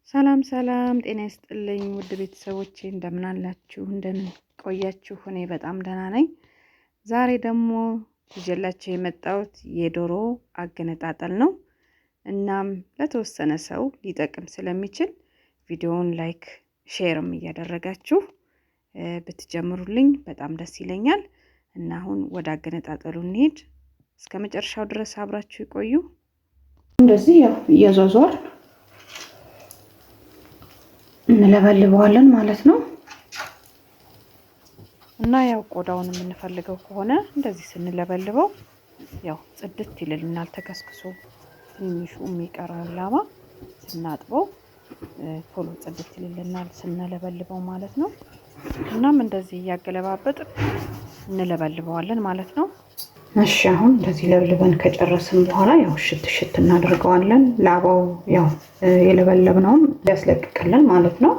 ሰላም ሰላም፣ ጤና ይስጥልኝ ውድ ቤተሰቦቼ፣ እንደምን አላችሁ? እንደምን ቆያችሁ? እኔ በጣም ደህና ነኝ። ዛሬ ደግሞ ይዤላችሁ የመጣሁት የዶሮ አገነጣጠል ነው። እናም ለተወሰነ ሰው ሊጠቅም ስለሚችል ቪዲዮውን like፣ share ም እያደረጋችሁ ብትጀምሩልኝ በጣም ደስ ይለኛል። እና አሁን ወደ አገነጣጠሉ እንሄድ። እስከ መጨረሻው ድረስ አብራችሁ ይቆዩ። እንደዚህ ያው እያዟዟር እንለበልበዋለን ማለት ነው። እና ያው ቆዳውን የምንፈልገው ከሆነ እንደዚህ ስንለበልበው ያው ጽድት ይልልናል። ተከስክሶ ትንሹ የሚቀረውን ላባ ስናጥበው ቶሎ ጽድት ይልልናል ስንለበልበው ማለት ነው። እናም እንደዚህ እያገለባበጥ እንለበልበዋለን ማለት ነው። እሺ አሁን እንደዚህ ለብልበን ከጨረስን በኋላ ያው ሽት ሽት እናደርገዋለን። ላባው ያው የለበለብነውም ያስለቅቅልን ማለት ነው።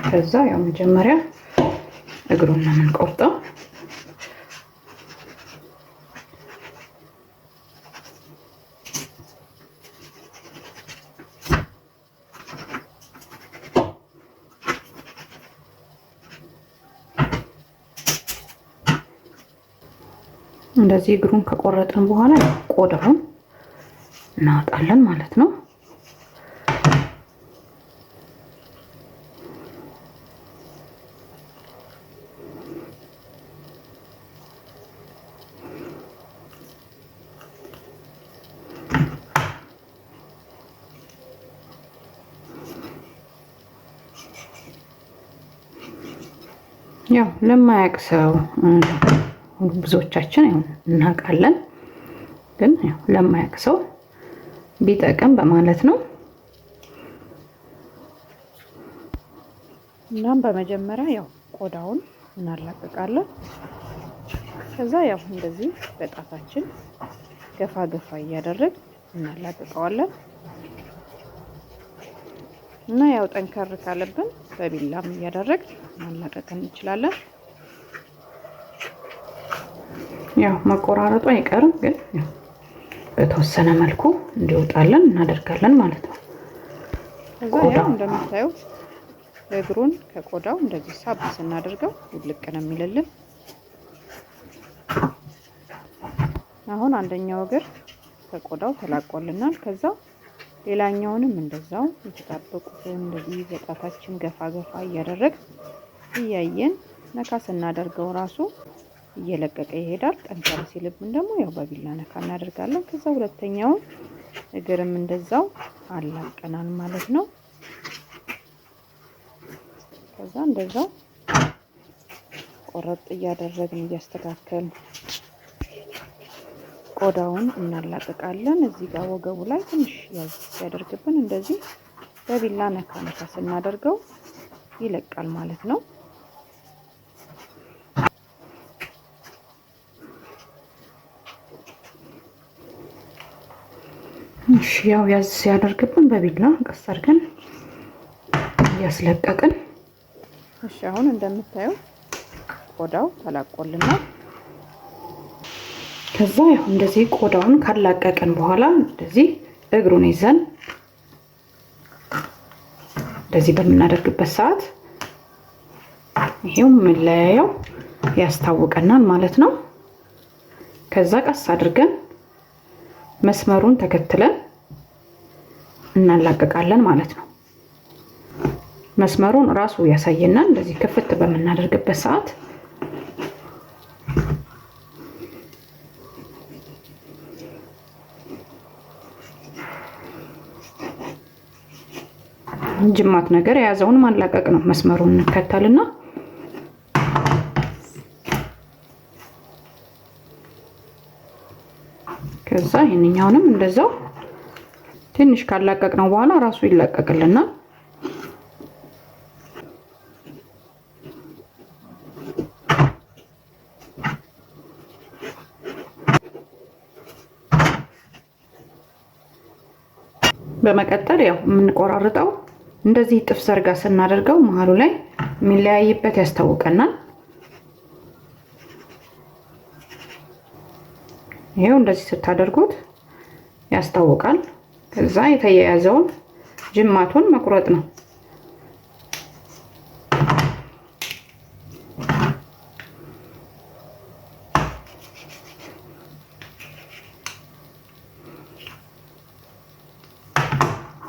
ከዛ ያው መጀመሪያ እግሩን ነው የምንቆርጠው። እንደዚህ እግሩን ከቆረጥን በኋላ ቆዳውን እናወጣለን ማለት ነው። ያው ለማያውቅ ሰው ብዙዎቻችን ያው እናውቃለን፣ ግን ያው ለማያውቅ ሰው ቢጠቅም በማለት ነው። እናም በመጀመሪያ ያው ቆዳውን እናላቅቃለን። ከዛ ያው እንደዚህ በጣታችን ገፋ ገፋ እያደረግ እናላቅቀዋለን። እና ያው ጠንከር ካለብን በቢላም እያደረግ ማላቀቅ እንችላለን። ያው መቆራረጡ አይቀርም፣ ግን በተወሰነ መልኩ እንዲወጣለን እናደርጋለን ማለት ነው። ከዛ ያው እንደምታዩት እግሩን ከቆዳው እንደዚህ ሳብ ስናደርገው ውልቅ ነው የሚልልን። አሁን አንደኛው እግር ከቆዳው ተላቆልናል። ከዛ ሌላኛውንም እንደዛው የተጣበቁትን እንደዚህ በጣታችን ገፋ ገፋ እያደረግ እያየን ነካ ስናደርገው ራሱ እየለቀቀ ይሄዳል። ጠንከር ሲልብን ደግሞ ያው በቢላ ነካ እናደርጋለን። ከዛ ሁለተኛውን እግርም እንደዛው አላቀናል ማለት ነው። ከዛ እንደዛው ቆረጥ እያደረግን እያስተካከልን ቆዳውን እናላቅቃለን። እዚህ ጋር ወገቡ ላይ ትንሽ ያዝ ሲያደርግብን እንደዚህ በቢላ ነካ ነካ ስናደርገው ይለቃል ማለት ነው። እሺ ያው ያዝ ሲያደርግብን በቢላ ቀስ አድርገን እያስለቀቅን። እሺ አሁን እንደምታየው ቆዳው ተላቆልናል። ከዛ ያው እንደዚህ ቆዳውን ካላቀቅን በኋላ እንደዚህ እግሩን ይዘን እንደዚህ በምናደርግበት ሰዓት ይሄው መለያያው ያስታውቀናል ማለት ነው። ከዛ ቀስ አድርገን መስመሩን ተከትለን እናላቀቃለን ማለት ነው። መስመሩን ራሱ ያሳየናል። እንደዚህ ክፍት በምናደርግበት ሰዓት ጅማት ነገር የያዘውን ማላቀቅ ነው። መስመሩን እንከተልና ከዛ ይሄንኛውንም እንደዛው ትንሽ ካላቀቅ ነው በኋላ ራሱ ይላቀቅልናል። በመቀጠል ያው የምንቆራርጠው እንደዚህ ጥፍ ዘርጋ ስናደርገው መሀሉ ላይ የሚለያይበት ያስታውቀናል። ይሄው እንደዚህ ስታደርጉት ያስታውቃል። ከዛ የተያያዘውን ጅማቱን መቁረጥ ነው።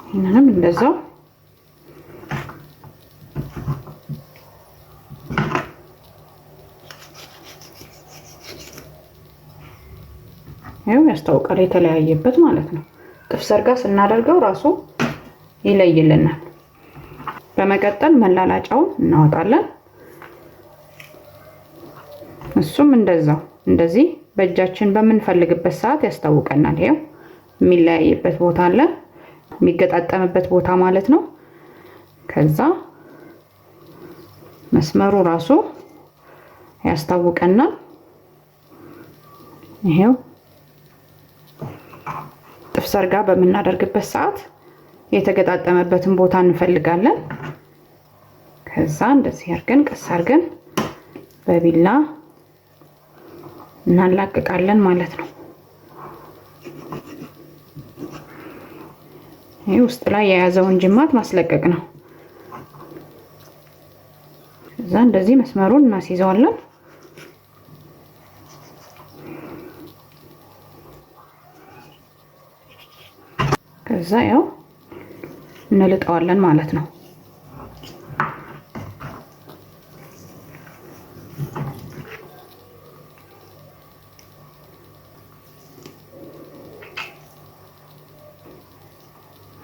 ይህንንም እንደዛው ይኸው ያስታውቃል፣ የተለያየበት ማለት ነው። ጥፍ ሰርጋ ስናደርገው ራሱ ይለይልናል። በመቀጠል መላላጫውን እናወጣለን። እሱም እንደዛው እንደዚህ በእጃችን በምንፈልግበት ሰዓት ያስታውቀናል። ይኸው የሚለያይበት ቦታ አለ፣ የሚገጣጠምበት ቦታ ማለት ነው። ከዛ መስመሩ ራሱ ያስታውቀናል። ይሄው ጥፍ ሰርጋ በምናደርግበት ሰዓት የተገጣጠመበትን ቦታ እንፈልጋለን። ከዛ እንደዚህ አድርገን ቀስ አድርገን በቢላ እናላቅቃለን ማለት ነው። ይህ ውስጥ ላይ የያዘውን ጅማት ማስለቀቅ ነው። ከዛ እንደዚህ መስመሩን እናስይዘዋለን። ከዛ ያው እንልጠዋለን ማለት ነው።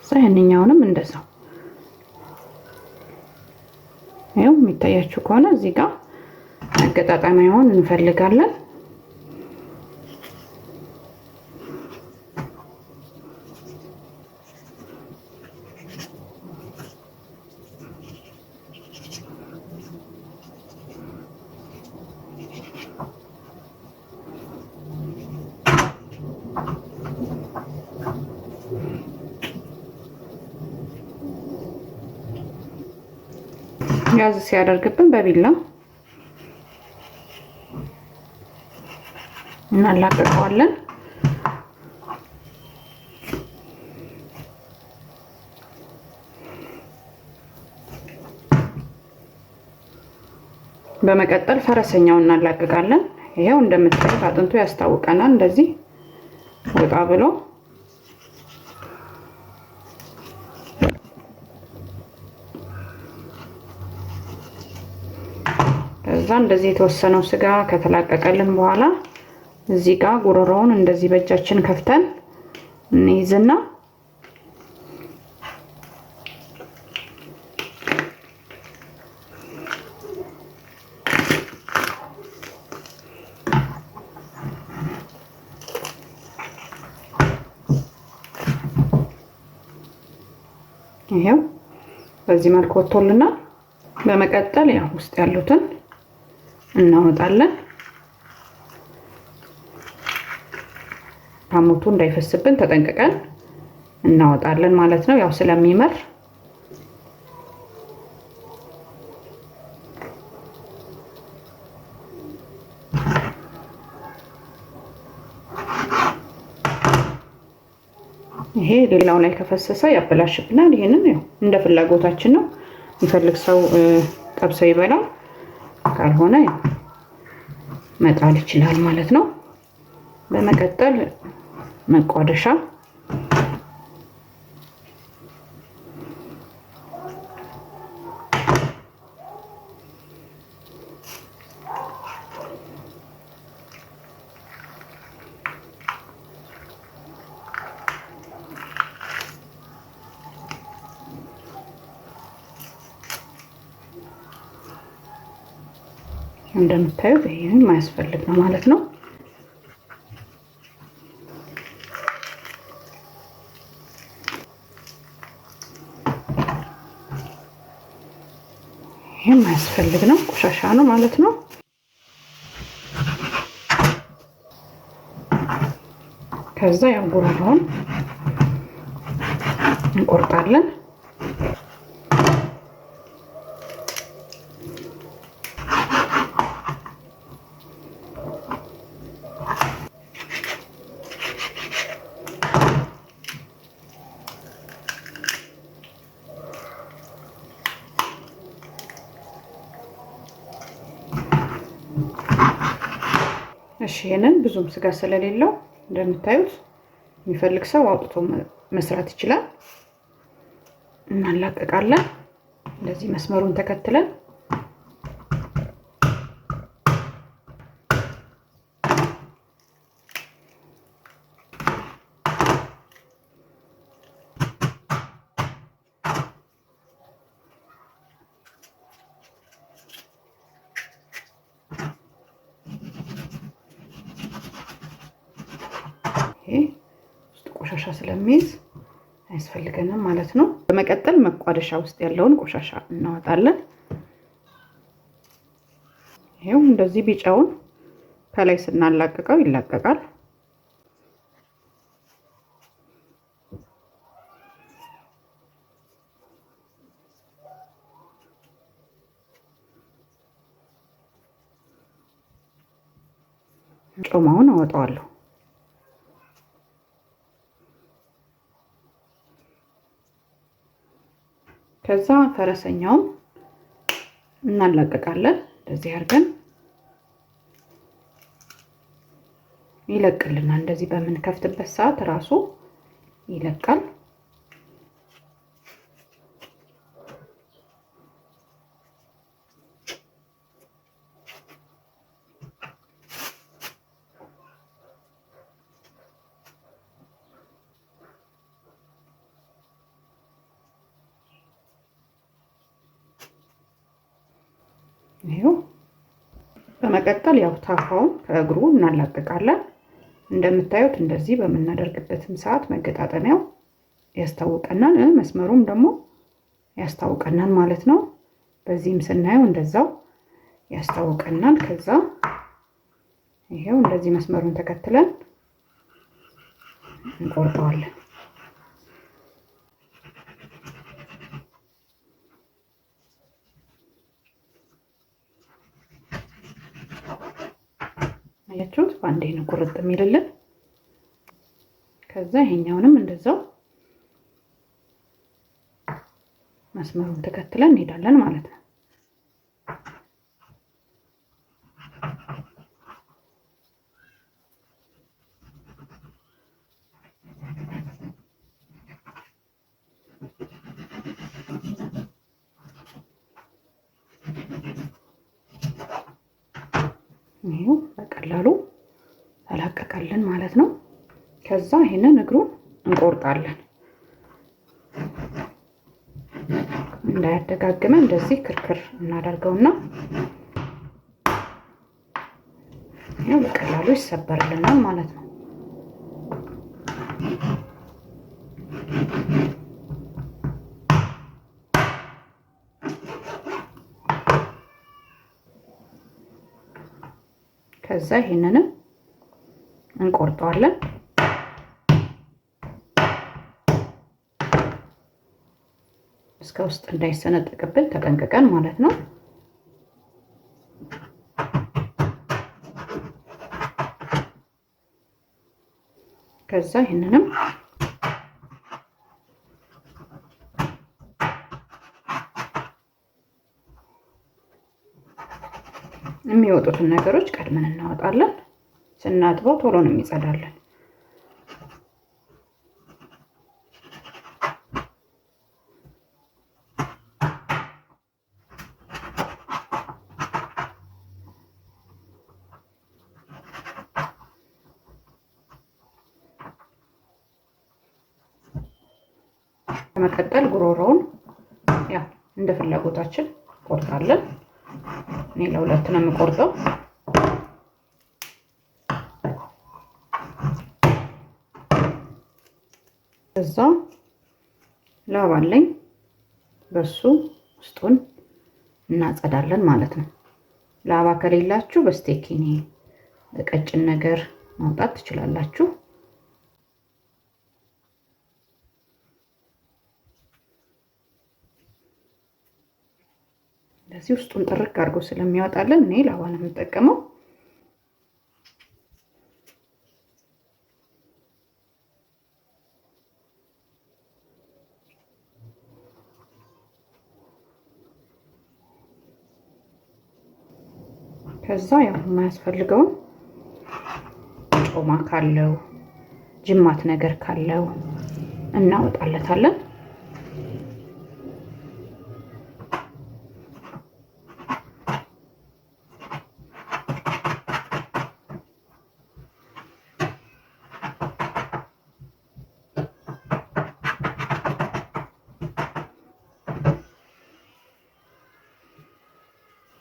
ይህንኛውንም እንደዛው ይኸው የሚታያችሁ ከሆነ እዚህ ጋር መገጣጠሚያውን እንፈልጋለን። ያዝ ሲያደርግብን በቢላ እናላቅቀዋለን። በመቀጠል ፈረሰኛውን እናላቅቃለን። ይሄው እንደምታዩት አጥንቱ ያስታውቀናል። እንደዚህ ወጣ ብሎ ከዛ እንደዚህ የተወሰነው ስጋ ከተላቀቀልን በኋላ እዚህ ጋር ጉሮሮውን እንደዚህ በእጃችን ከፍተን እንይዝና ይሄው በዚህ መልኩ ወጥቶልናል። በመቀጠል ያው ውስጥ ያሉትን እናወጣለን። ሐሞቱ እንዳይፈስብን ተጠንቅቀን እናወጣለን ማለት ነው። ያው ስለሚመር ይሄ ሌላው ላይ ከፈሰሰ ያበላሽብናል። ይሄንን ያው እንደ ፍላጎታችን ነው። የሚፈልግ ሰው ጠብሰው ይበላል፣ ካልሆነ መጣል ይችላል ማለት ነው። በመቀጠል መቋደሻ እንደምታዩት ይሄን የማያስፈልግ ነው ማለት ነው። ይሄ የማያስፈልግ ነው፣ ቆሻሻ ነው ማለት ነው። ከዛ ያው ጉሮሮውን እንቆርጣለን። እሺ ይሄንን ብዙም ስጋ ስለሌለው እንደምታዩት የሚፈልግ ሰው አውጥቶ መስራት ይችላል። እናላቀቃለን እንደዚህ መስመሩን ተከትለን። ይሄ ውስጥ ቆሻሻ ስለሚይዝ አያስፈልገንም ማለት ነው። በመቀጠል መቋደሻ ውስጥ ያለውን ቆሻሻ እናወጣለን። ይሄው እንደዚህ ቢጫውን ከላይ ስናላቅቀው ይላቀቃል። ጮማውን አወጣዋለሁ። ከዛ ፈረሰኛውን እናላቀቃለን። እንደዚህ አድርገን ይለቅልናል። እንደዚህ በምንከፍትበት ሰዓት ራሱ ይለቃል። ይሄው በመቀጠል ያው ታፋውን ከእግሩ እናላቅቃለን። እንደምታዩት እንደዚህ በምናደርግበትም ሰዓት መገጣጠሚያው ያስታውቀናል፣ መስመሩም ደግሞ ያስታውቀናል ማለት ነው። በዚህም ስናየው እንደዛው ያስታውቀናል። ከዛ ይሄው እንደዚህ መስመሩን ተከትለን እንቆርጠዋለን። አያችሁት? በአንዴ ነው ቁርጥ የሚልልን። ከዛ ይሄኛውንም እንደዛው መስመሩን ተከትለን እንሄዳለን ማለት ነው። ይሄው በቀላሉ ተላቀቀልን ማለት ነው። ከዛ ይሄንን እግሩን እንቆርጣለን እንዳያደጋግመን እንደዚህ ክርክር እናደርገውና ይሄው በቀላሉ ይሰበርልናል ማለት ነው። ከዛ ይሄንንም እንቆርጠዋለን። እስከ ውስጥ እንዳይሰነጠቅብን ተጠንቅቀን ማለት ነው። ከዛ ይሄንንም የሚወጡትን ነገሮች ቀድመን እናወጣለን። ስናጥበው ቶሎ ነው የሚጸዳለን። በመቀጠል ጉሮሮውን ያው እንደ ፍላጎታችን ቆርጣለን። እኔ ለሁለት ነው የምቆርጠው። ከዛ ላባ አለኝ በሱ ውስጡን እናጸዳለን ማለት ነው። ላባ ከሌላችሁ በስቴኪኒ ቀጭን ነገር ማውጣት ትችላላችሁ። እንደዚህ ውስጡን ጥርቅ አድርጎ ስለሚያወጣልን እኔ ላባ ነው የምጠቀመው። ከዛ ያው የማያስፈልገውን ጮማ ካለው ጅማት ነገር ካለው እናወጣለታለን።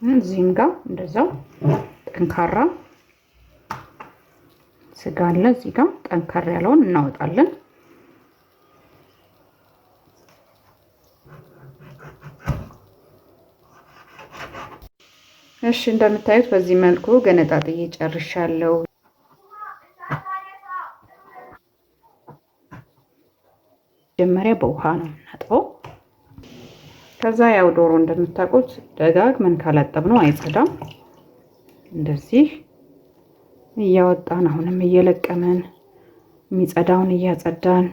እዚህም ጋር እንደዛው ጠንካራ ስጋ አለ። እዚህ ጋር ጠንካራ ያለውን እናወጣለን። እሺ እንደምታዩት በዚህ መልኩ ገነጣጥዬ ጨርሻለሁ። መጀመሪያ በውሃ ነው የምናጥበው። ከዛ ያው ዶሮ እንደምታውቁት ደጋግመን ካላጠብነው አይጸዳም። እንደዚህ እያወጣን አሁንም እየለቀምን የሚጸዳውን እያጸዳን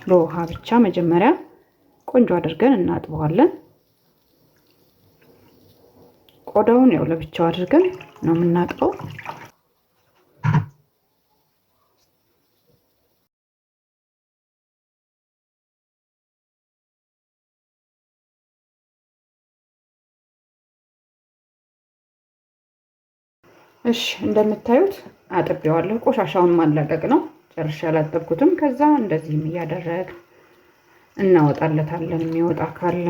በውሃ ብቻ መጀመሪያ ቆንጆ አድርገን እናጥበዋለን። ቆዳውን ያው ለብቻው አድርገን ነው የምናጥበው። እሺ እንደምታዩት አጥቤዋለሁ። ቆሻሻውን ማላቀቅ ነው። ጨርሼ አላጠብኩትም። ከዛ እንደዚህም እያደረግን እናወጣለታለን። የሚወጣ ካለ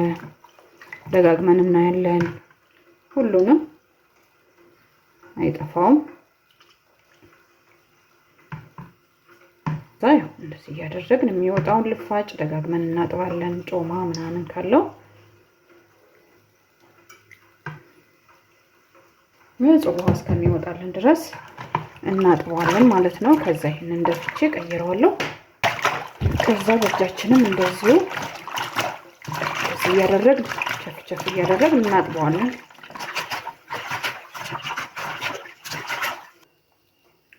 ደጋግመን እናያለን። ሁሉንም አይጠፋውም። እዛ ያው እንደዚህ እያደረግን የሚወጣውን ልፋጭ ደጋግመን እናጥባለን። ጮማ ምናምን ካለው ንጹህ ውሃ እስከሚወጣልን ድረስ እናጥበዋለን ማለት ነው። ከዛ ይሄንን ደፍቼ ቀይረዋለሁ። ከዛ በእጃችንም እንደዚሁ እያደረግን ቸፍ ቸፍ እያደረግን እናጥበዋለን።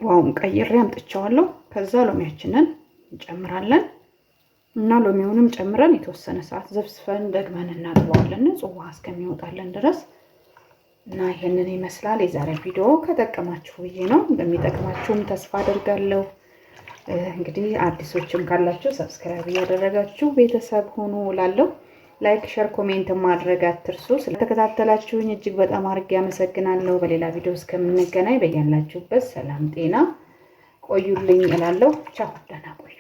ውሃውን ቀይሬ አምጥቼዋለሁ። ከዛ ሎሚያችንን እንጨምራለን እና ሎሚውንም ጨምረን የተወሰነ ሰዓት ዘፍዝፈን ደግመን እናጥበዋለን ንጹህ ውሃ እስከሚወጣልን ድረስ። እና ይሄንን ይመስላል የዛሬ ቪዲዮ። ከጠቀማችሁ ብዬ ነው፣ እንደሚጠቅማችሁም ተስፋ አደርጋለሁ። እንግዲህ አዲሶችም ካላችሁ subscribe እያደረጋችሁ ቤተሰብ ሁኑ እላለሁ። Like፣ share፣ comment ማድረግ አትርሱ። ስለተከታተላችሁኝ እጅግ በጣም አድርጌ አመሰግናለሁ። በሌላ ቪዲዮ እስከምንገናኝ በያላችሁበት ሰላም ጤና ቆዩልኝ እላለሁ። ቻው፣ ደህና ቆዩ።